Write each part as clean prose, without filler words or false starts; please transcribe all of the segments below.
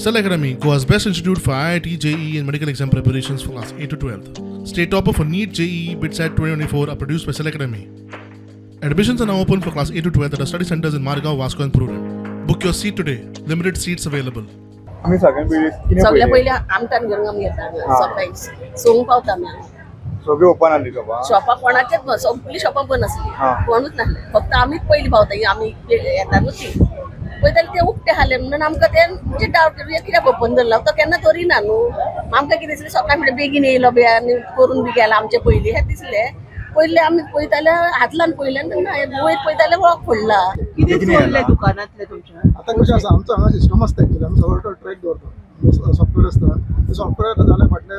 Cell Academy, Goa's best institute for IIT, JEE, and medical exam preparations for class 8 to 12. State topper for NEET, JEE, BITSAT 2024 are produced by Cell Academy. Admissions are now open for class 8 to 12 at our study centers in Margao, Vasco, and Prudent. Book your seat today. Limited seats available. आमी सगळ्यां पयलीं कितें सगळ्या पयलें? पयलीं आमटान घेवन आमी येता सकाळी 6 पावता आमी हांगा. सगळीं ओपन आसली शॉपां? शॉपां कोणाचेच ना, सगळीं शॉपां बंद आसली, कोणूच नासले, फक्त आमीच पयलीं पावता. आमी येता न्हू ती पळयताली ते उकते आसले म्हणून आमकां ते म्हणजे डावट कित्याक ओपन दवरला तो केन्ना तरी ना न्हू. आमकां कितें दिसलें सकाळी म्हणल्यार बेगीन येयलो बी आनी करून बी गेला आमचे पयलीं हें दिसलें. पयलीं आमी पळयताले हातलान पयलें तेन्ना वयर पळयताले वळख फोडला. कितें चोरलें दुकानांतलें तुमच्या? आतां कशें आसा, आमचो हांगा सिस्टम आसता एक्चुअली, आमी सगळो ट्रॅक दवरता, सॉफ्टवेअर आसता. ते सॉफ्टवेअर आतां जालें फाटले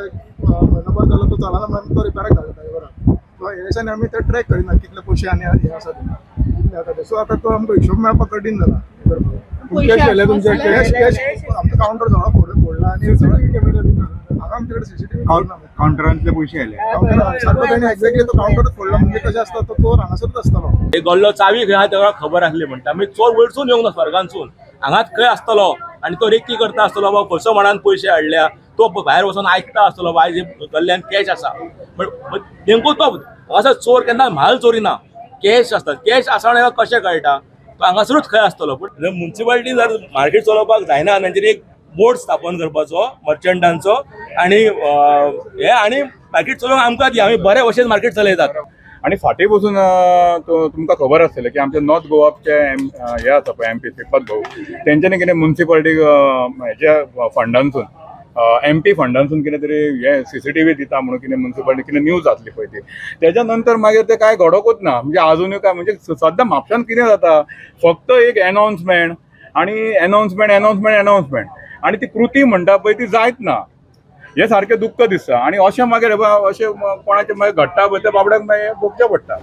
म्हयनोभर जालो तो चलना म्हणून आमी तो रिपेराक घालता ड्रायव्हराक. सो हे दिसांनी आमी ते ट्रॅक करिना कितले पयशे आनी हे आसा ते कितले जाता ते. सो आतां तो आमकां हिशोब मेळपाक कठीण जाला. कॅश व्हेले तुमचे? कॅश कॅश आमचो कावंटर सगळो फोडला आनी हांगा आमचे कडेन सीसीटीव्ही कावंटरांतले पयशे आयले? कावंटर सारको ताणें एक्झॅक्टली तो कावंटरच फोडला. म्हणजे कशें आसता, तो चोर हांगासरूच आसतलो. एक गल्लो चावी खंय आहा तेका खबर आसली म्हणटा. मागीर चोर वयरसून येवंक ना, स्वर्गांसून हांगाच खंय आसतलो आनी तो रेकी करता आसतलो बाबा खंयचो माणान पयशे हाडल्या. तो भायर वचोन आयकता आसतलो बाबा आयज गल्ल्यान कॅश आसा. बट नेमको तो असो चोर केन्ना म्हाल चोरी ना, कॅश आसता. कॅश आसा म्हणून हेका कशें कळटा, तो हांगासरूच खंय आसतलो. पूण मुन्सिपालिटी जर मार्केट चलोवपाक जायना तेंच्यानी एक बोर्ड स्थापन करपाचो मर्चंटांचो आनी हे आनी मार्केट चलोवंक आमकां दी, आमी बरे भशेन मार्केट चलयतात. आनी फाटीं बसून तुमकां खबर आसतलें की आमचे नॉर्थ गोवाचे हे आसा पळय एम पी श्रीपाद भाऊ, तेंच्यांनी कितें मुन्सिपालिटी हेच्या फंडांसून एम पी फंडांसून कितें तरी हे सीसीटीव्ही दिता म्हणून कितें मुन्सिपालिटी कितें न्यूज जातली पळय ती. तेज्या नंतर मागीर ते कांय घडोकूच ना. म्हणजे आजुनूय काय म्हणजे सद्दां म्हापशान कितें जाता, फक्त एक एनावन्समेंट आनी एनावन्समेंट एनावन्समेंट एनावन्समेंट आनी ती कृती म्हणटा पळय ती जायत ना. हें सारकें दुख्ख दिसता. आनी अशें मागीर अशें कोणाचें मागीर घडटा पळय त्या बाबड्याक मागीर भोगचें पडटा.